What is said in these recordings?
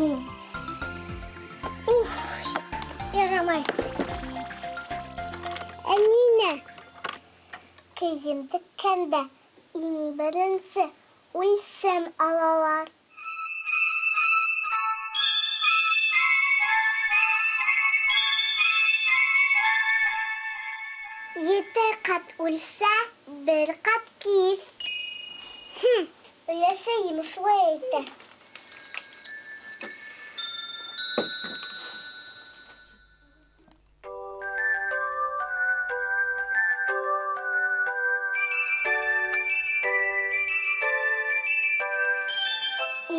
Уф, ярамай. Ә ниңә? Кейем теккәндә иң беренсе үлсәм алалар. Ете ҡат үлсә, бер ҡат киҫ. Хм, өләсәйем шулай әйтә.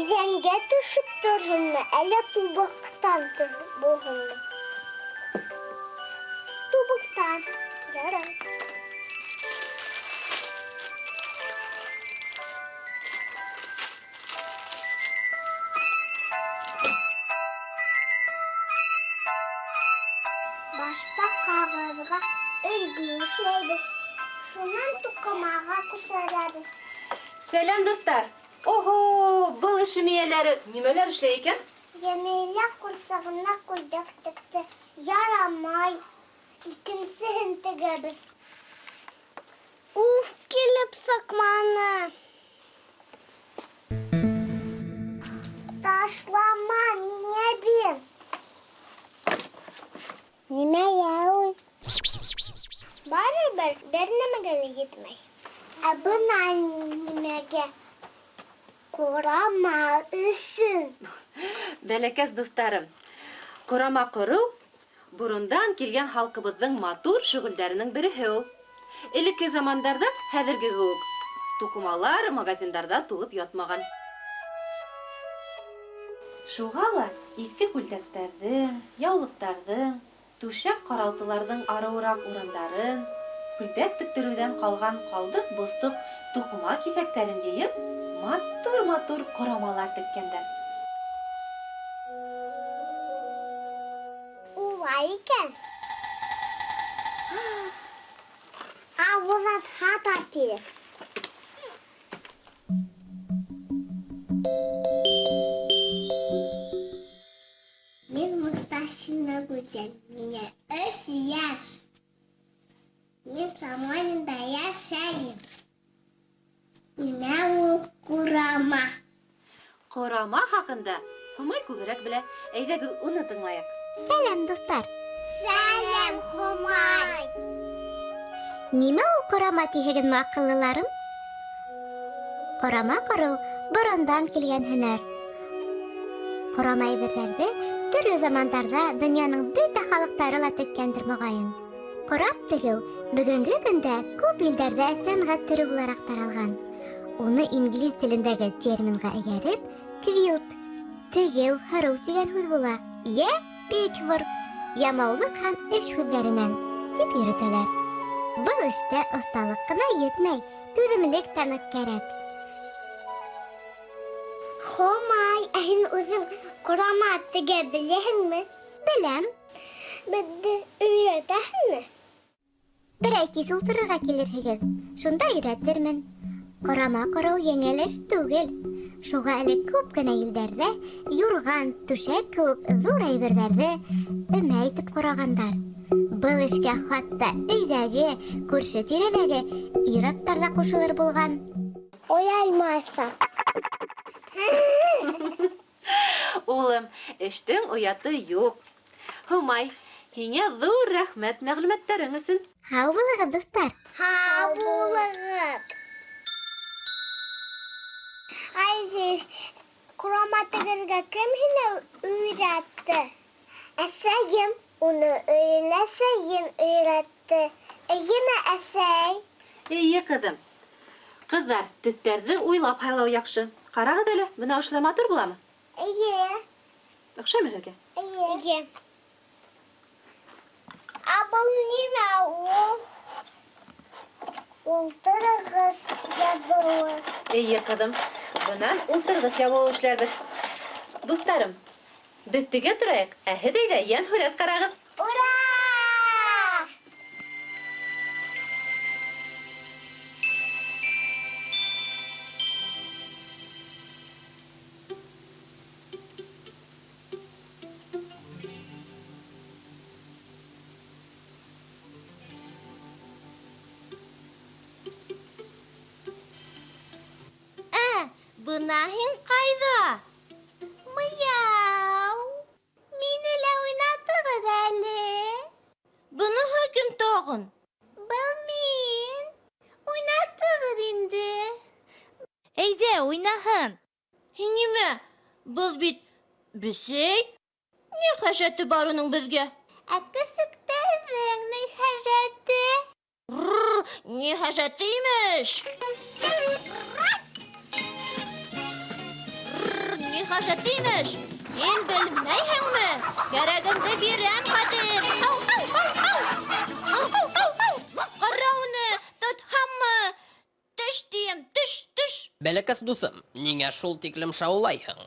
Иҙәнгә төшөп торһонмо, әллә тубыҡтан булһынмы? Тубыҡтан. Ярай. Башта ҡағыҙға өлгө эшләйбеҙ, шунан туҡымаға күсерәбеҙ. Сәләм, дуҫтар! Ого, был эшем эйәләре нимәләр эшләй икән? Йәмилә ҡурсағына күлдәк текте. Ярамай, икенсеһен тегәбеҙ. Уф, килеп сыҡманы. Ташлама, миңә бир. Нимә ул? Барыбер бер нәмәгә лә етмәй. Ә бына нимәгә? Ҡорама өсөн. Бәләкәс дуҫтарым, ҡорама ҡороу борондан килгән халҡыбыҙҙың матур шөғөлдәренең береһе ул. Элекке замандарҙа хәҙерге кеүек туҡымалар магазиндарҙа тулып ятмаған. Шуға ла иҫке күлдәктәрҙең, яулыҡтарҙың, түшәк ҡаралтыларҙың арыуыраҡ урындарын, күлдәк тектереүҙән ҡалған ҡалдыҡ-боҫтоҡ туҡыма киҫәктәрен йыйып, матур-матур ҡорамалар теккәндәр. Улай икән. Ауыҙ хата тиҙ. Мин Мустафина Гүзәл, миңә 3 йәш. Мин Самаринда йәшәйем. Нимә ул ҡорама? Ҡорама хаҡында Һомай күберәк белә. Әйҙәгеҙ уны тыңлайыҡ. Сәләм, дуҫтар! Сәләм, Һомай! Нимә ул ҡорама тиһегеҙме, аҡыллыларым? Ҡорама ҡороу борондан килгән һөнәр. Ҡорама әйберҙәрҙе төрлө замандарҙа донъяның бөтә халыҡтары ла теккәндер моғайын. Ҡорап тегеү бөгөнгө көндә күп илдәрҙә сәнғәт төрө булараҡ таралған. Уны инглиз телендәге терминға эйәреп, квилт, тегеү, һырыу тигән һүҙ була, йә печворк, ямаулыҡ һәм эш һүҙҙәренән тип йөрөтәләр. Был эштә оҫталыҡ ҡына етмәй, түҙемлек тә ныҡ кәрәк. Һомай, ә һин үҙең ҡорама тегә беләһеңме? Беләм. Беҙҙе өйрәтәһеңме? Берәй кис ултырырға килерһегеҙ, шунда өйрәтермен. Ҡорама ҡороу еңел эш түгел. Шуға әле күп кенә илдәрҙә юрған, түшәк кеүек ҙур әйберҙәрҙе өмә итеп ҡорағандар. Был эшкә хатта өйҙәге, күрше тирәләге ир-аттар ҙа ҡушылыр булған. Оялмайса. Улым, эштең ояты юҡ. Һомай, һиңә ҙур рәхмәт мәғлүмәттәрең өсөн. Һау булығыҙ, дуҫтар! Һау булығыҙ! Айзел, ҡорама тегергә кем һине өйрәтте? Әсәйем, уны өләсәйем өйрәтте. Эйеме, әсәй? Эйе, ҡыҙым. Ҡыҙҙар, төҫтәрҙе уйлап һайлау яҡшы. Ҡарағыҙ әле, бына ошолай матур буламы? Эйе. Оҡшаймы һеҙгә? Эйе. Эйе. Ә был нимә ул? Ултырғыс ябыуы. Эйе, ҡыҙым. Бынан ултырғыс ябыуы эшләрбеҙ. Дуҫтарым, беҙ тегә торайыҡ, ә һеҙ әйҙә йән һүрәт ҡарағыҙ. Ура! Бына һин ҡайҙа? Мыяу! Мине лә уйнатығыҙ әле. Быныһы кем тағын? Был мин. Уйнатығыҙ инде. Әйҙә, уйнаһын. Һин нимә? Был бит бесәй. Ни хәжәте бар уның беҙгә? Ә көсөктәрҙең ни хәжәте? Ни хәжәте имеш? Ни хәжәте имеш? Һин белмәйһеңме? Кәрәгемде бирәм хәҙер. Ау, ау, ау, ау. Ау, ау, ау, ау. Ҡара уны, тотһаммы? Төш тием, төш, төш. Бәләкәс дуҫым, ниңә шул тиклем шаулайһың?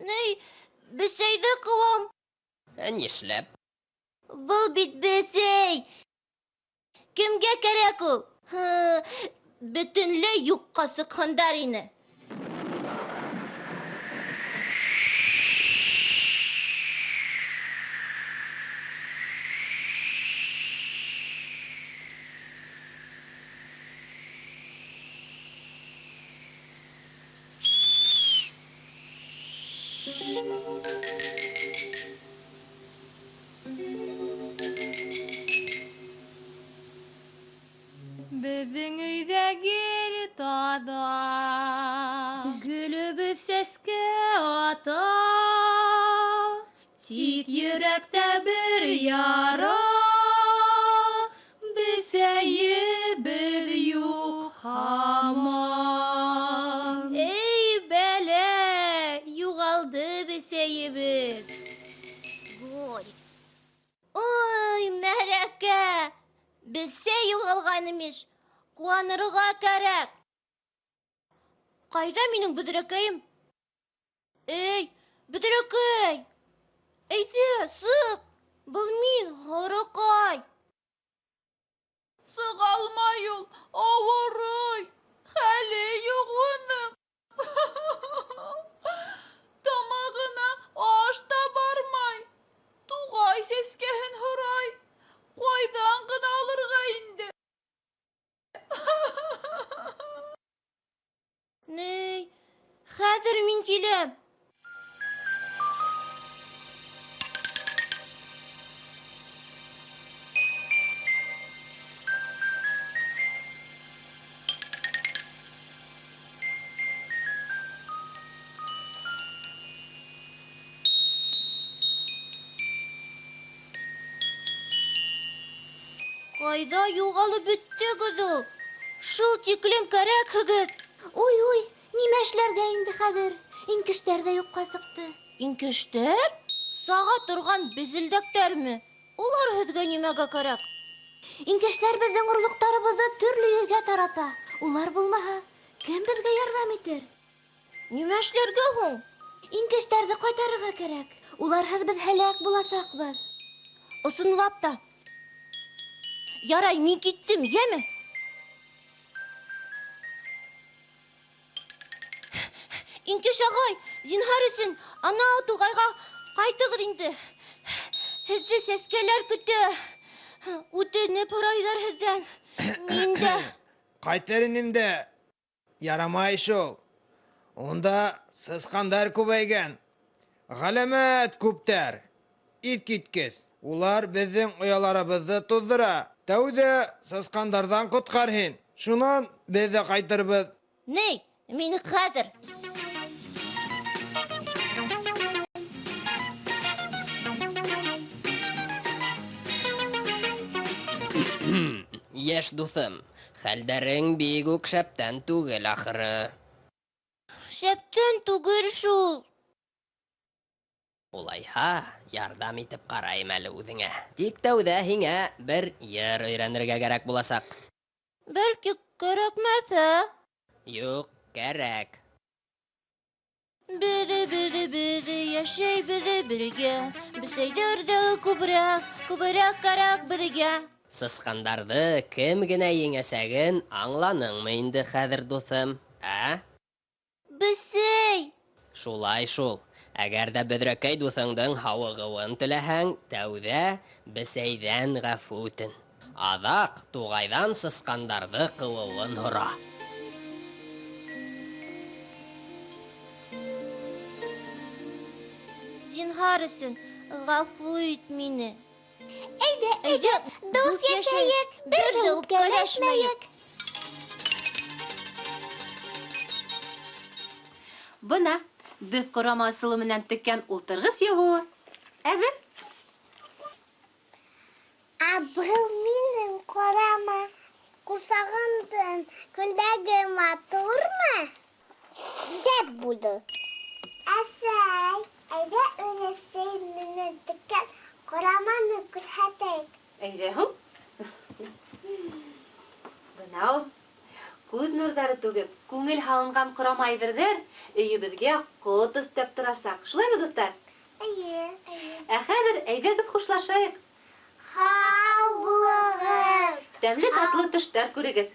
Ни, бесәйҙе ҡыуам. Ә нишләп? Был бит бесәй. Кемгә кәрәк ул? Бөтөнләй юҡҡа сыҡһындар ине. Беҙҙең өйҙә гел таҙа, гөлөбөҙ сәскә ата, тик йөрәктә бер яра, бесәйебеҙ юҡ һаман. Эй, бәлә, юғалды бесәйебеҙ. Ой, мәрәкә! Бесәй юғалған имеш. Ҡыуанырға кәрәк. Ҡайҙа минең бөҙрәкәйем? Эй, бөҙрәкәй! Әйҙә, сыҡ! Был мин, Һарыҡай. Сыға алмай ул, ауырый. Хәле юҡ уның. Тамағына аш та бармай. Туғай сәскәһен һорай. Ҡайҙан ғына алырға инде? Ней, хәҙер мин киләм. Ҡайҙа юғалып бөттөгөҙ ул? Шул тиклем кәрәкһегеҙ. Уй, уй, нимә эшләргә инде хәҙер? Инкештәр ҙә юҡҡа сыҡты. Инкештәр? Саға торған безелдәктәрме? Улар һеҙгә нимәгә кәрәк? Инкештәр беҙҙең орлоҡтарыбыҙҙы төрлө ергә тарата. Улар булмаһа, кем беҙгә ярҙам итер? Нимә эшләргә һуң? Инкештәрҙе ҡайтарырға кәрәк. Уларһыҙ беҙ һәләк буласаҡбыҙ. Ысынлап та. Ярай, мин киттем, йәме? Инкеш ағай, зинһар өсөн, анау туғайға ҡайтығыҙ инде. Һеҙҙе сәскәләр көтә. Үтенеп һорайҙар һеҙҙән. Мин дә. Ҡайтыр инем дә. Ярамай шул. Унда сысҡандар күбәйгән. Ғәләмәт күптәр. Иҫ киткес. Улар беҙҙең ояларыбыҙҙы туҙҙыра. Тәүҙә сысҡандарҙан ҡотҡар һин. Шунан беҙ ҙә ҡайтырбыҙ. Ней, мин хәҙер. Йәш дуҫым, хәлдәрең бик үк шәптән түгел ахыры. Шәптән түгел шул. Улайһа, ярҙам итеп ҡарайым әле үҙеңә. Тик тәүҙә һиңә бер йыр өйрәнергә кәрәк буласаҡ. Бәлки кәрәкмәҫ, ә? Юҡ, кәрәк. Беҙе, беҙе, беҙе, йәшәй беҙе бергә. Бесәйҙәр ҙә күберәк, күберәк кәрәк беҙгә. Сысҡандарҙы кем генә еңәсәген аңланыңмы инде хәҙер, дуҫым, ә? Бесәй! Шулай шул. Әгәр ҙә бөҙрәкәй дуҫыңдың һауығыуын теләһәң, тәүҙә бесәйҙән ғәфү үтен. Аҙаҡ туғайҙан сысҡандарҙы ҡыуыуын һора. Зинһар өсөн, ғәфү ит мине. Әйҙә, әйҙә, дуҫ йәшәйек, бер ҙә үпкәләшмәйек. Бына беҙ ҡорама ысулы менән теккән ултырғыс ябыуы әҙер. Ә был минең ҡорама. Ҡурсағымдың күлдәге матурмы? Шәп булды. Әсәй, әйҙә өләсәй менән теккән ҡораманы күрһәтәйек. Әйҙә һуң. Бына ул. Күҙ нурҙары түгеп, күңел һалынған ҡорама әйберҙәр өйөбөҙгә ҡот өҫтәп торасаҡ. Шулаймы, дуҫтар? Эйе, эйе. Ә хәҙер әйҙәгеҙ хушлашайыҡ. Һау булығыҙ. Тәмле татлы төштәр күрегеҙ.